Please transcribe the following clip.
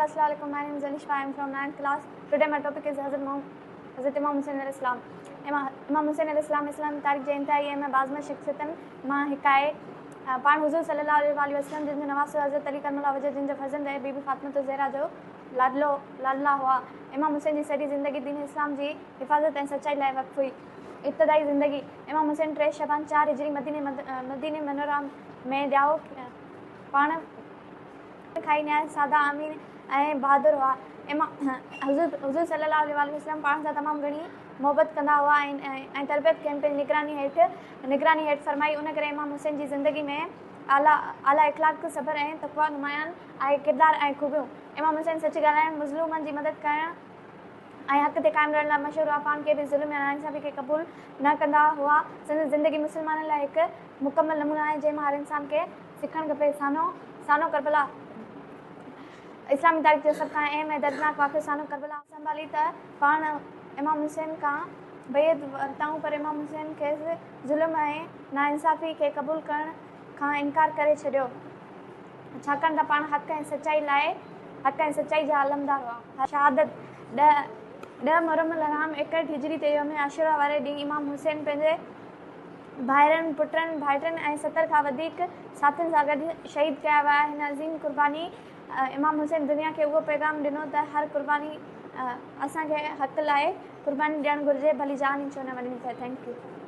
Assalamu alaikum. My name is Alishba. I am from 9th class. Today my topic is Hazrat Imam Hussain alayhi salam. Imam Hussain alayhi salam اسلام تاريخ جي انتهائي اهم ۽ باعظمت شخصيتن مان هڪ آهي. پاڻ حضور صلي الله عليه واٰله وسلم جن جو نواسو حضرت علي ڪرم الله وجهه جن جو فرزند ۽ بيبي فاطمة الزهرا جو لاڏلو لاڏلا هئا. امام حسين جي سڄي زندگي دين اسلام جي حفاظت ۽ سچائي لاء وقف هئي. ابتدائي زندگي، امام حسين 3 شعبان 4 هجري مديني مديني منوره ۾ ڄائو. پاڻ کائي نهايت سادا، امين ۽ بهادر هئا. حضور حضور صلي الله عليه واٰله وسلم پاڻ سان تمام گهڻي محبت ڪندا هئا ۽ تربيت کين پنهنجي نگراني هيٺ نگراني هيٺ فرمائي. ان ڪري امام حسين جي زندگي ۾ اعليٰ اعليٰ اخلاق، صبر ۽ تقويٰ نمايان آهي. ڪردار ۽ خوبيون، امام حسين سچ ڳالهائڻ، مظلومن جي مدد ڪرڻ ۽ حق تي قائم رهڻ لاء مشهور هئا. پاڻ ڪنهن به ظلم يا ناانصافي کي قبول نه ڪندا هئا. سندس زندگي مسلمانن لاء هڪ مڪمل نمونو آهي، جنهن مان هر انسان کي سکڻ کپي. سانحو سانحو ڪربلا اسلامي تاريخ جو سڀ کان اهم ۽ دردناڪ واقعو سانحو ڪربلا سنڀالي ته پاڻ امام حسين کان بيعت ورتائون، پر امام حسين کيس ظلم ۽ ناانصافي کي قبول ڪرڻ کان انڪار ڪري ڇڏيو، ڇاڪاڻ ته پاڻ حق ۽ سچائي لاء حق ۽ سچائي جا علمدار هئا. شهادت، 10 محرم الحرام 61 هجري تي يوم عاشورا واري ڏينهن امام حسين پنهنجي ڀائرن، پٽن، ڀائٽين ۽ 70 کان وڌيڪ ساٿين سان گڏ شهيد ڪيا ويا. هن عظيم قرباني امام حسين دنيا کي اهو پيغام ڏنو ته هر قرباني اسان کي حق لاء قرباني ڏيڻ گهرجي ڀلي جان ئي ڇو نه وڃڻي پئي. Thank you.